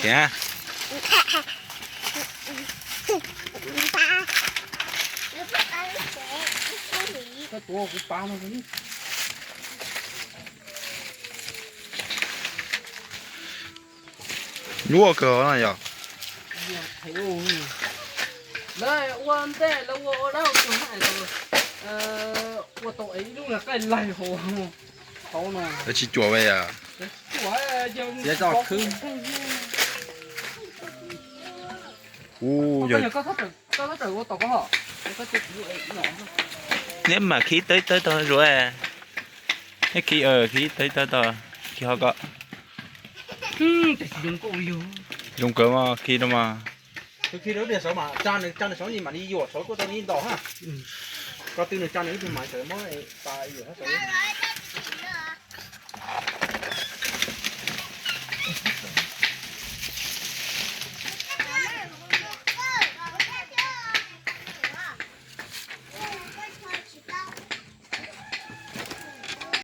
Khiav. Nyuaj kawg no yog. Ua ntej lawv ua ua dab ua tuag, ua tau ib lub qaij laig hauv no. Lawv tsis cuam ve yom. Txiav tso khwb. Ub, yog neb mam khib tawb tawb tau zuav, neb khib, khib tawb tawb tau, khib ho ko. Zoo kawg mas khib no mas. Tus khib rau tias saud mas tsa nws, tsa nws saud nws mam li yuam saud kuj tau li ntaus ha. Ko tw nws tsa nws ib tug mas sawv muab pas yuam saud.